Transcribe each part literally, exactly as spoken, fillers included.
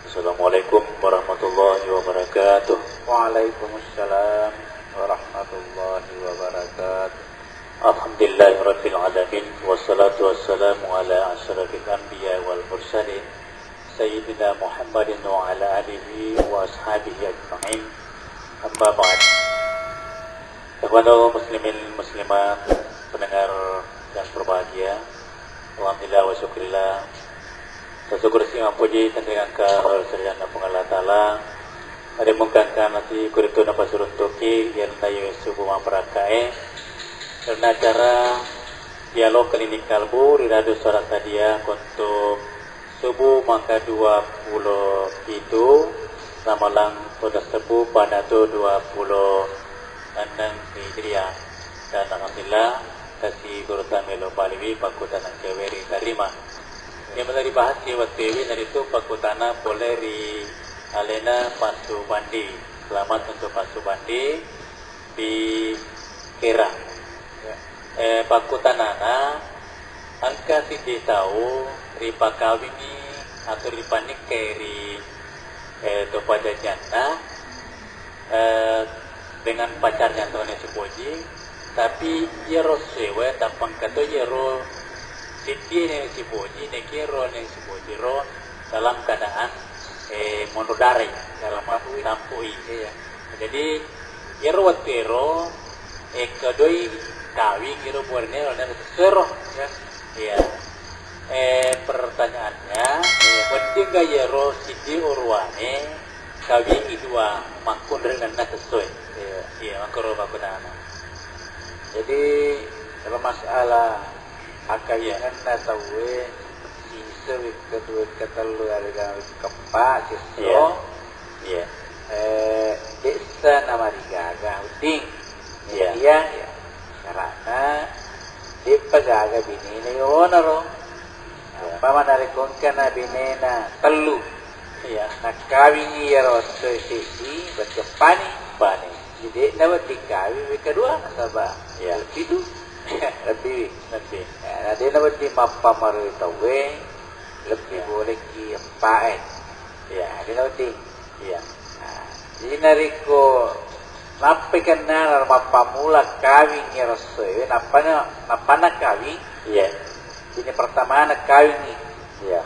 Assalamualaikum warahmatullahi wabarakatuh. Waalaikumsalam warahmatullahi wabarakatuh. Alhamdulillahirabbil alamin, wassalatu wassalamu ala asyrafil anbiya wal mursalin, sayyidina Muhammadin wa ala alihi wa ashabihi ajma'in. Amma ba'd. Ikhwanul muslimin muslimat, pendengar yang berbahagia. Alhamdulillah wa syukurillah. Tasyukur si mappuji tenri engka ri Puang Allah Ta'ala. Ade mungkangka nasi kuritu napasuruntuki, iyana iye subuh mabarakkae. Karena acara dialog keliling kalbu ri Radio Suara Sadia untuk subuh maka dua puluh pitu, ramalang Toda Sebbu pada tu dua puluh enam Hijriah. Dan alhamdulillah, kasi gurutta melo baliwi pakkutana cewe ri tarima. Yang mana dibahas di waktu ini naritu pakkutana pole ri alena Passu Bandi. Selamat untuk Passu Bandi di Kera. Ya. Eh, pakkutanana, engka siddi tau ripakawingi atau ripanikkai ri, eh, to pajajianna, eh, dengan pacarnya atau Nenek Sipoji, tapi iyaro sewa tappa engka to iyaro siddi Nenek Sipoji, nekiro Nenek Sipoji ro dalam keadaan, eh, monro dare, dalam tampui. Iya. Jadi, iyaro wettu ero, eh, kedoi kawing ero buarine ro nero sessuero, ya. Iya. Eh, pertanyaannya, iya, wedding ga iyaro siddi orowane kawingi dua makkunrai nenna sessoe? Iya. Iya, makkoro makkunana. Jadi, dalam masalah akkalingenna tauwe, sisa, wekka dua, wekka tellu, yarega wekka eppa, siesso. Iya. Iya. Eh, de'sa namarigaga wedding. Iya. Iya, iya. Karena de'pa gaga binena yonaro. Iya. Apa mana rekongka na binena tellu. Iya. Nakawingi iyaro esso sesi, berarti eppani. Eppani. Jadi, de'na wedding kawing wekka dua, nasaba, iya, lebbi tu. Lebbi. Lebbi. Ya, na de'na wedding mappamaroi tauwe, lebbi, iya, boleki eppa'e. Iya. Na de'na wedding. Iya. Nah, jadi narekko nappai kennana mappammula kawing iyaro essoe, nappana, nappana kawing. Iya. Jadi pertamana kawingi. Iya.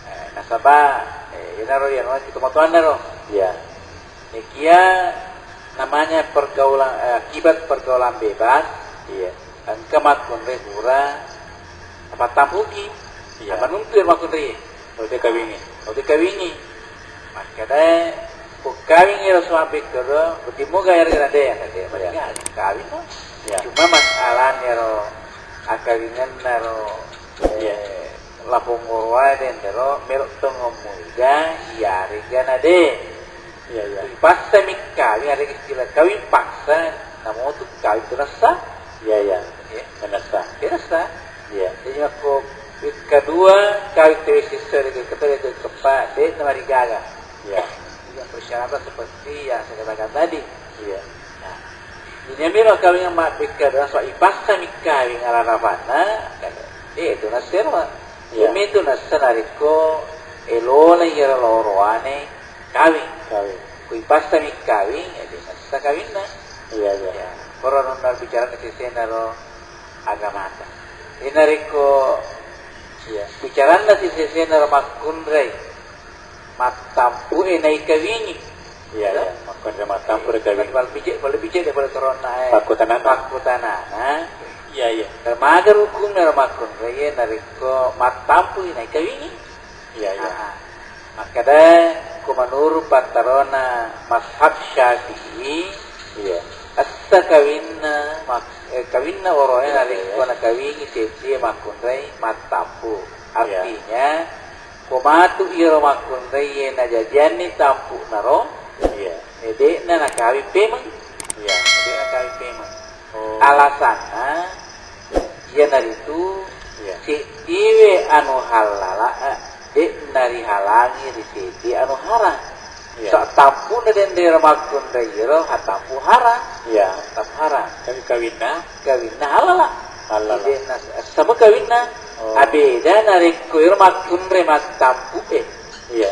Eh, nasaba, eh, iyanaro, iyanaro tomatoanna ro. Iya. Nekia namanya pergaulan, eh, akibat pergaulan bebas. Iya. Engka makkunrai pura napattampuki. Iya. Namanuntu iyaro makkunrai. Tau de kawingi. Tau de kawingi. Makkeda, ko kawingi ro suami kero, wedding moga ero na de, na de, iya, kawing no. Iya. Cuma masalahnya ro, akawingenna ro, iya, eh, lapong orowae dendero, melo tongommu iga, iyarega na de. Iya, iya. Ipaksa mi kawing, ada istilah kawing paksa, namotu kawing tu nessa. Iya, iya. Iya. Nessa. Iya, nessa. Iya. Jadi, makko wekka dua, kawing tauwe siesso, wekka telu, wekka eppa, de namarigaga. Iya. Dengan persyaratan seperti yang saya katakan tadi. Iya. Nah, ini miro kawing yang ma-, wekka dua, so ipaksa mi kawing ala rafanna, eh, itu nasero. Iya. Demi itu nessa narekko elona iyaro orowane, kawing. Kawing. Ku ipassangi kawing, ya, de nessa kawinna. Iya, iya. Ya, koro nonna bicara sesena ro agamata. Ina rekko, iya, bicaranna si sesena ro makkunrai, mattampu e naikawingi. Iya, iya. Makkunrai mattampu e naikawingi. Pal pije, pal pije de pal korona e. Pakkutanana. Pakkutanana. Iya, iya. Termaga hukumnya ro makkunrai, narekko mattampu e naikawingi. Iya, iya. Ah, makkeda, ku menurut pattarona mazhab Syafi'i, iya, essa kawinna mak-, eh, kawinna oroe, iya, narekko, iya, nakawingi seddi makkunrai mattampu. Iya. Artinya, ko matu iyaro makkunrai najajianni tampu'naro, iya, eh, de'na nakawing pemeng. Iya. De'na nakawing pemeng. Oh. Alasanna, iyanaritu, iya, seddiwe anu hallala, eh, de'na rihalangi ri seddi anu harang. Iya. Sa-, tampu'na denre makkunrai ro, hatampu harang. Iya. Tampu harang. Tapi kawinna? Kawinna hallala. Hallala. De'na s-, sama kawinna. Oh. Abeda narekko iro makkunrai mattampu e. Iya.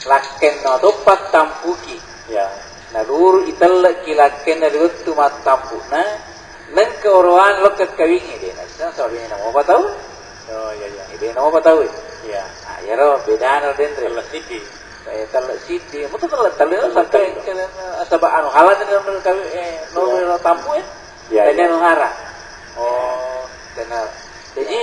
Lakkenna to pattampuki. Ya. Naluru itelleki lakkenna ri wettu mattampu'na, nengka orowane lokka kawingngi, de' nasa, saba'na mopa tau. Oh, iya, iya. De' nasa mopa tau. Iya. Nah, iyaro bedana denre. Telle siddi. Eh, telle siddi. Mutu telle, telle, telle, sampai telle. Ke, saba' anu, halal ni nomor kawi-, eh, nomor tampu, ya? Iya, iya. Tania nuhara. Oh, benar. Jadi,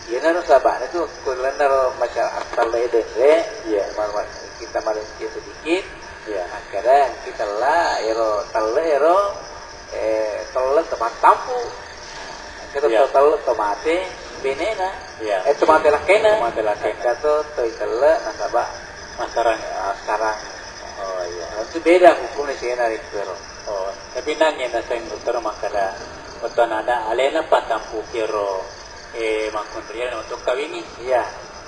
iyanaro saba'na tu, kullennaro masyarakat telle denre, iya, mar-, kita marinci sedikit, iya, makkeda kita la, ero telle, ero, eh, telle tempat tampu. Kita, iya, telle to mate, benena. Iya. Eh, to mate lakkena. To mate lakkena. Kita to, to itelle, nasaba' masarang. Masarang. Oh, iya. Itu beda hukumnya sih, narik pero. Oh, tapi nanya naseng dokter makkeda, betul ada alena pattampuki ro, eh, makkunraie untuk kawingi. Iya.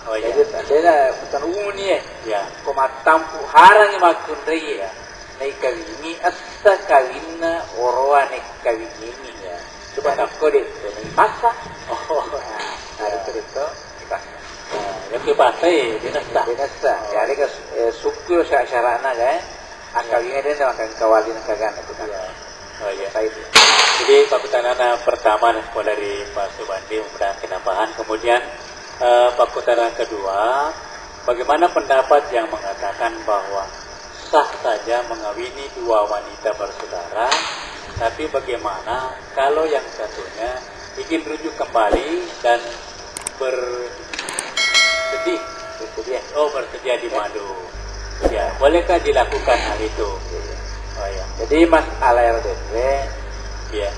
Oh, iya. Jadi, alena bukan umum ni, eh. Iya. Ko mattampu harangi makkunraie. Iya. Naikawingi, essa kawinna orowane kawingi. Iya. Coba takko de', de' naipassa. Oh. Nah, itu de' to, ipassa. Nah, yang ipassa, eh, de' nasa. De' nasa. Oh. Jadi ke, eh, sukku sya-, syaratna, kan? Akawinga de' nasa, makan kawali nengka gana itu, kan? Iya. Oh, iya. Jadi, pakkutanana pertama, nah, mulai dari Pak Subandi, mudah-mudahan kena paham. Kemudian, eh, pakkutanana kedua, bagaimana pendapat yang mengatakan bahwa sah saja mengawini dua wanita bersaudara, tapi bagaimana kalau yang satunya ingin rujuk kembali dan bersedih? Bersedia. Oh, bersedia di madu. Ya, bolehkah dilakukan hal itu? Iya. Oh, iya. Jadi, masalah R D P, iya,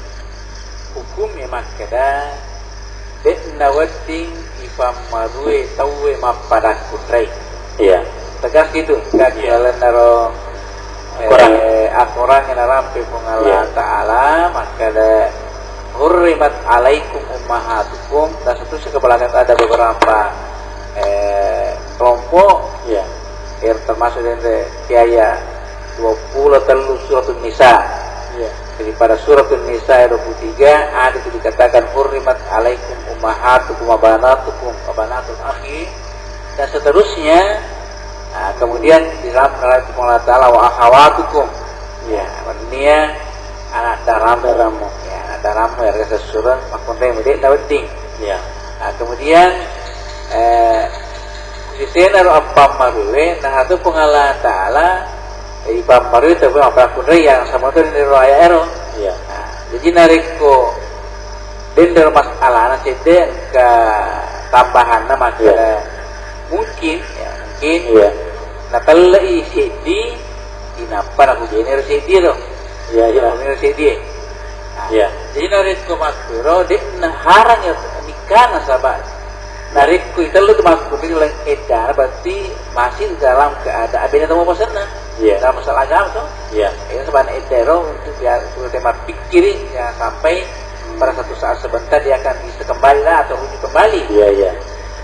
hukum e makkeda, de' nawedding ipammarue tauwe mappadakkunrai. Iya. Tegas gitu, kan? Iya. Lalennaro, eh, akorang, akorang yang narampe Puang Allah, iya, Ta'ala, makkeda, "Hurrimat alaikum ummahatukum." Dan seterusnya, kebelakang ada beberapa, eh, kelompok, iya, yang termasuk dari ayat dua puluh tellu Suratun Nisa. Iya. Jadi pada Suratun Nisa ayat dua puluh tiga ada itu dikatakan, "Hurrimat alaikum ummahatukum wa banatukum wa banatul akhi," dan seterusnya. Nah, kemudian di dalam ayat Allah Ta'ala, "Wa akhawatukum." Iya. Maksudnya anak daramu. Daramu. Ya, anak daramu ya, rasa surah, makkunrai mede' nawedding. Iya. Nah, kemudian, eh, kusisenaro appammarue, nah, itu Puang Allah Ta'ala, eh, ipammarui, tapi apa kunrai yang sama tu di ayat ero. Iya. Nah, jadi narekko de' naro masalahna cedde' engka tambahanna makkeda, iya, mungkin, ya, mungkin, iya, natellei seddi, inappa nakubene ro seddi ro. Iya, iya. Nakubene ro seddi e. Nah, iya, jadi narekko makkuro, de' naharang ya nikahna, saba' narekko itellu tu makkunrai laing eddana, berarti masih dalam keadaan beda tau pasenna. Iya. Dalam masalah agama tu. Iya. Itu sebab edda ro untuk biar sudah tema pikiri, jangan sampai, hmm, pada satu saat sebentar dia akan bisa kembali lah atau rujuk kembali. Iya, iya.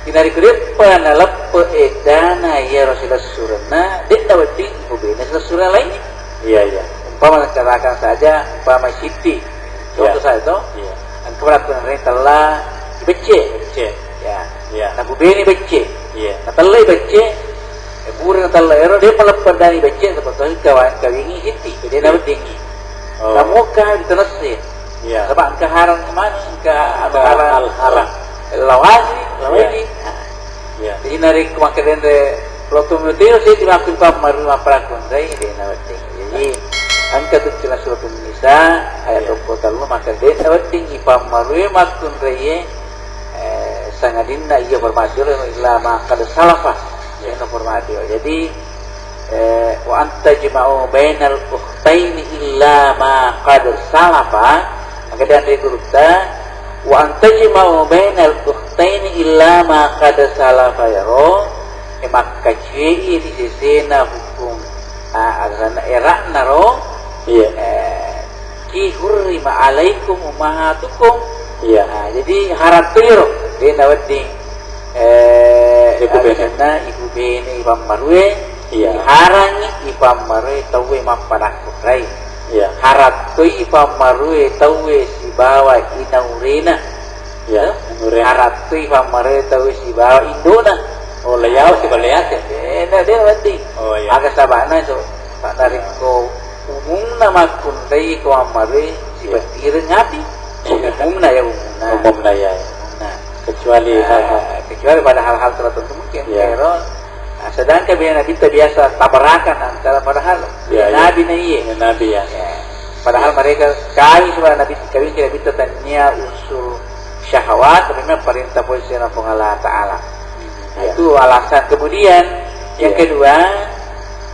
Inari kudepa naleppe eddana iya ro silessurenna, de' nawedding ibubene silessureng lainnya. Iya, iya. Umpama katakan saja, umpama Siti. Contoh, iya, saja to. Iya. Engka pada kunrai tella becce. Becce. Ya. Iya. Nakubene becce. Iya. Natellai becce. Eh, pura natella ero, de' paleppedani becce, sebetulnya kawa-, kawingi Siti. Jadi, iya, naweddingi. Oh. Namoka ditanesse. Iya. Sebab engka harang mana, engka, engka harang. Hal-, hal harang. Lawasi, lawasi. Iya. Nah. Iya. Jadi, narekko makkedenre, lo tu mutiro sih, tu makku pammaru maprakun rai, de' nawedding. Jadi, engka tu cina Suratun Nisa, ayat, iya, dua puluh tellu, makkeda de' nawedding ipammarui makkunraie, eh, sangadinna iya formasi illa ma qad salafa. Iya. Iya, formasi. Jadi, eh, "Wa an tajma'u bainal ukhtaini illa ma qad salafa." Maka dari gurutta, "Wa an tajma'u bainal ukhtaini illa ma qad salafa," iyaro, eh, makkacuei ri sesena hukum, ah, asanna era'na ro, iya, eh, ki hurrima alaikum ummahatukum. Iya. Ah, jadi haram tu iyaro, de' nawedding, eh, ibubene. Asanna ibubene ipammarue, iya, diharangi ipammarue tauwe mappadakkunrai. Iya. Haram toi ipammarue tauwe sibawa inaurena. Iya, eh? Inaurena. Haram toi ipammarue tauwe sibawa indona. Oh, leyau sibawa leyate. Eh, Dé' wedding. Oh, iya. Aga saba'na so, narekko umumna makkunrai ko ammarui, iya, sipettireng api. Umumna ya, umumna. Umumna ya. Umumna. Kecuali, ah, hal-hal, kecuali pada hal-hal tertentu mungkin. Iya. Pero, ah, sedangkan bene Nabitta biasa tabrakan antara padahal, iya, iya, Nabi na iye. Iya, Nabi ya. Ya. Padahal, iya, mereka kawin sama Nabi, kawin ke Nabitta tania unsur syahwat, tapi memang perintah pole sibawa Puang Allah Ta'ala. Nah, iya, itu alasan. Kemudian yang, iya, kedua,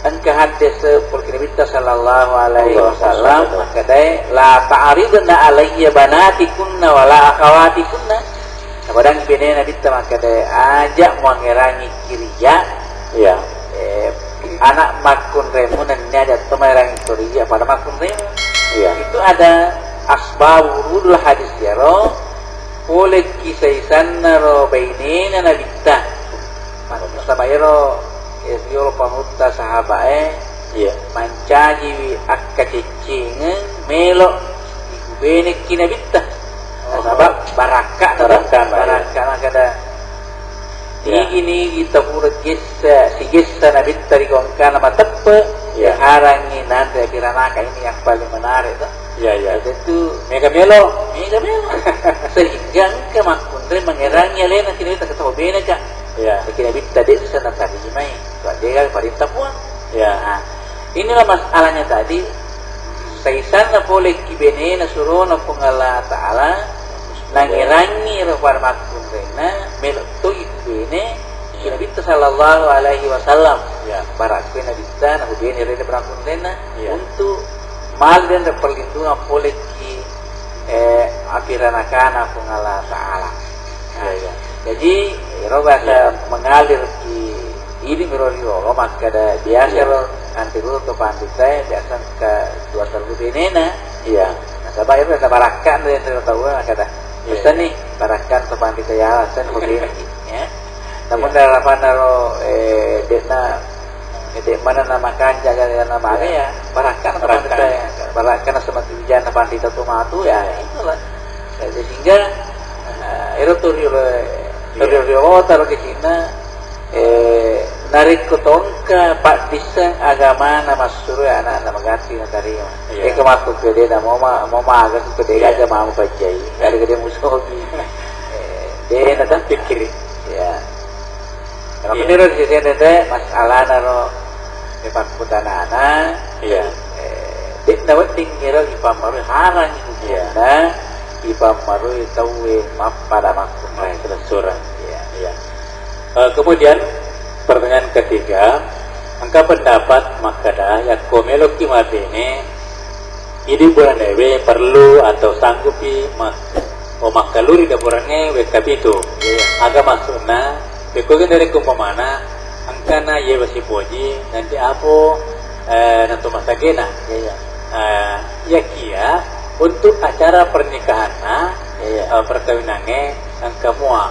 engka hadis pole Nabitta sallallahu alaihi wasallam, Allah wasallam, makkedai, "La ta'ridna alayya banatikunna wala akhawatikunna." Napadangi bene Nabitta makkedai, "Aja muangerangi kiriya." Iya. Eh, anak makkunremu nennia aja to maerangi kiriya pada makkunremu. Iya. Itu ada asbab wurudul hadis iyaro, poleki saisanna ro bainena Nabitta. Manu-, nasaba iyaro, eh, riolo pangulutta sahabae, iya, mancajiwi akkaceccengeng melo ibenekki Nabitta. Oh. Nasaba barakka, barakka, barakka, iya, kada. Iya. Nigi-nigi tapura gessa, sigessa Nabitta ri gongkana mateppe, iya, iharangi nanre apiranaka, ini yang paling menarik to. Iya, iya. Ya, tentu mega melo. Mega melo. Sehingga engka makkunrai mangerangi alena ki Nabitta, ketawa bene ka. Iya. Ki Nabitta dessa natarimai. Soal dia kan perintah Puang. Iya. Nah, inilah masalahnya tadi. Saisanna pole ki benena surona Puang Allah Ta'ala, nangerangi ro pada makkunrainna, melo toi ku bene, iya, ki Nabitta sallallahu alaihi wasallam. Iya. Barakku Nabitta, na ku bene rena pada makkunrainna, iya, untuk mali dan perlindungan pole ki, eh, apiranakana Puang Allah Ta'ala. Nah, iya, iya, jadi, ero bahasa, iya, mengalir ki ini miro riolo, makkada biasa, iya, ro, nanti dulu to pandita, biasa ke dua terlalu benena. Iya. Nasaba ero na barakka ro yang tau makkada. Iya, pesan, iya, nih, barakka to pandita ya, pesan begini, ya. Namun, iya, dalam mana ro, eh, de'na, eh, de' mana nama kanja, kan, nama, iya, ya, barakka to, barakka, pandita ya, barakka na semati ujana pandita tu matu, ya, iya, itulah. Ya, sehingga, eh, ero tu riolo, iya, riolo, riolo taro ke Cina, eh, narekko tongka paddisseng agamana massuroi ana'na magatti natarima. Iya. Eko makku kedena, mau ma-, mau maga ku kedena, iya, agamamu pajjai. Iya. Dari gede musogi. Eh, dena ta pikkiri. Iya. Iya. Makkuniro ri sesena te masalahna ro, eh, pakkutanana. Iya. Eh, de'na wedding ero ipammarui harang, iya, hukumna ipammarui tauwe mappada makkunrai. Makkunrai. Iya. Iya. Eh, kemudian pertanyaan ketiga, engka pendapat makkada yakko meloki mabene, idi buranewe perlu atau sanggupi mak-, oh, makkaluri de burane wekka pitu. Iya. Aga maksudna, pekko gende rekko umpamana engkana yewa sipoji nanti apo, eh, nantu masagena. Iya, iya. Eh, iyakia untuk acara pernikahanna, iya, eh, perkawinange engka mua.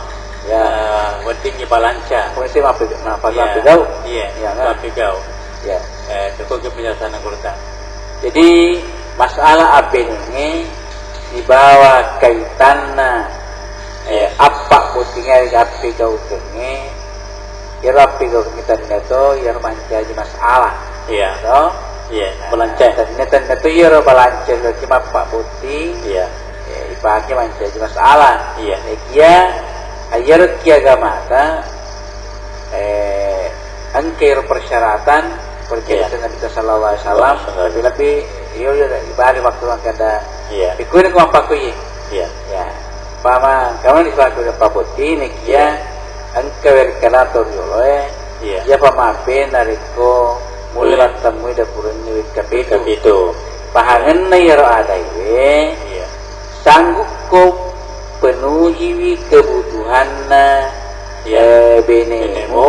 Ya. Eh, weddingngi balanca. Pokoknya saya maaf, maaf, iya, maaf, gau. Iya, iya, kan? Maaf, gau. Iya. Eh, cukup ke penjelasan gurutta. Jadi, masalah abbenengnge sibawa kaitanna, eh, iya, appa bottingnge ri appegaukengnge, iyaro appegaukengnge tennia to, iyaro mancaji masalah. Iya. To? Iya, nah, balanca. Tennia, tennia to iyaro balanca ri mappa botting. Iya. Eh, ipake mancaji masalah. Iya. Naekiya, iyaro ki agamata, eh, engka ero persyaratan perjanjian, iya, Nabi sallallahu alaihi wasallam, sallallahu alaihi wasallam, lebih-lebih, iyo, iyo, ibali waktu makkada, iya, ikkuini ko mappakkuyi. Iya. Ya. Pama, kamu di suatu pabotti, naekiya, iya, engka werkana to rioloe, iya, iya pamabbe narekko mulle, iya, mattemui dapurenni wekka pitu. Wekka pitu. Pahangenna iyaro adaiwe, iya, sanggukko penuhiwi kebutuhanna, iya, eh, benemu, benemu,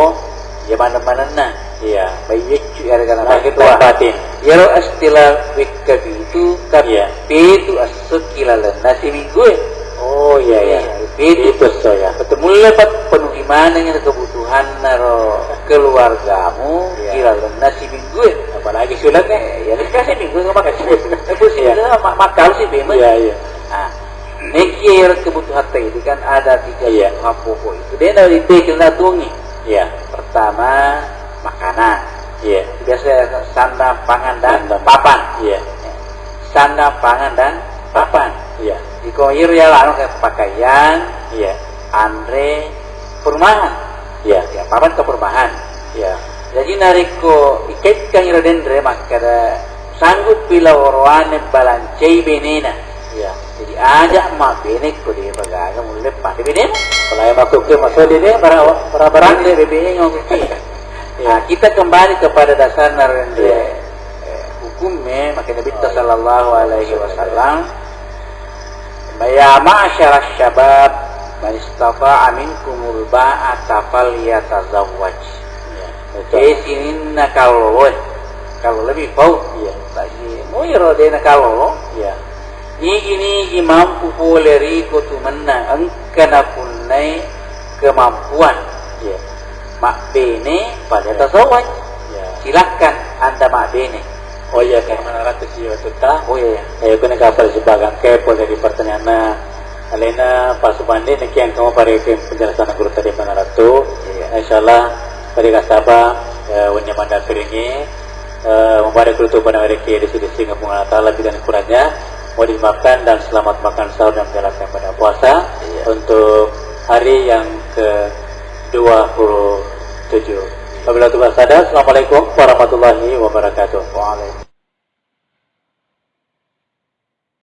iya maneng-manenna. Iya. Bayyeccu iyarega na, lahir dan batin. Iyaro istilah wekka pitu, ka, iya, pitu esso ki lalenna siminggue. Oh, iya, iya. Iya, pitu. Pitu esso, ya. Betul, mulle pa penuhi maneng kebutuhanna ro keluargamu, iya, ki lalenna siminggue. Apalagi suleng, eh. Eh, ya, kan siminggue nggak makan. Eh, pusing, iya, ma-, makan sih memang. Iya, iya. Ah. Nekiya ero kebutuhan tadi kan ada tiga, iya, kebutuhan pokok itu. Dia dari dekel na tungi. Iya. Pertama, makanan. Iya. Biasa sandang pangan dan Sandang. papan. Iya. Sandang pangan dan papan. Iya. Iko iro ya anu ke pakaian, Iya. anre perumahan. Iya. Ya, papan ke perumahan. Iya. Jadi narekko ikaitkan iro denre makkada sanggup pila oroane balancei benena. Iya. Jadi aja mabbene ko de bagaga mulle pande benena. Kalau yang masuk ke masuk ini para para barang Bende bebene ngoki. Iya. Nah, kita kembali kepada dasarna renre. Iya. Eh, hukumme maka Nabi Oh, iya. sallallahu alaihi wasallam, "Ya ma'syarasy syabab, man istata'a minkumul ba'ata falyatazawwaj." Iya, betul. Eh, sininna kalloloe. Kalau lebih pau. Iya. Tapi, mau iro dena kallolo. Iya. Nigi-nigi mampu pole riko tu mennang engka napunnai kemampuan. Iya. Mabbene pada Iya. tasawwaj. Iya. Silahkan Anda mabbene. Oh iya, karena ratu sih waktu ta. Oh iya. Eh, kena kapal sebagai ke pole di pertanyaanna. Alena pasubande niki engka mapare penjelasan guru tadi mana ratu. Iya. Insyaallah pada kasaba eh, wenni manda piringi. Eh, mubarak kutu pada mereka di sini singa Puang Allah Taala bidang kurangnya. Mohon dimaafkan dan selamat makan sahur dan menjalankan ibadah puasa Iya. untuk hari yang ke dua puluh tujuh. Wabillahi taufiq wal hidayah. Assalamualaikum warahmatullahi wabarakatuh. Waalaikumsalam.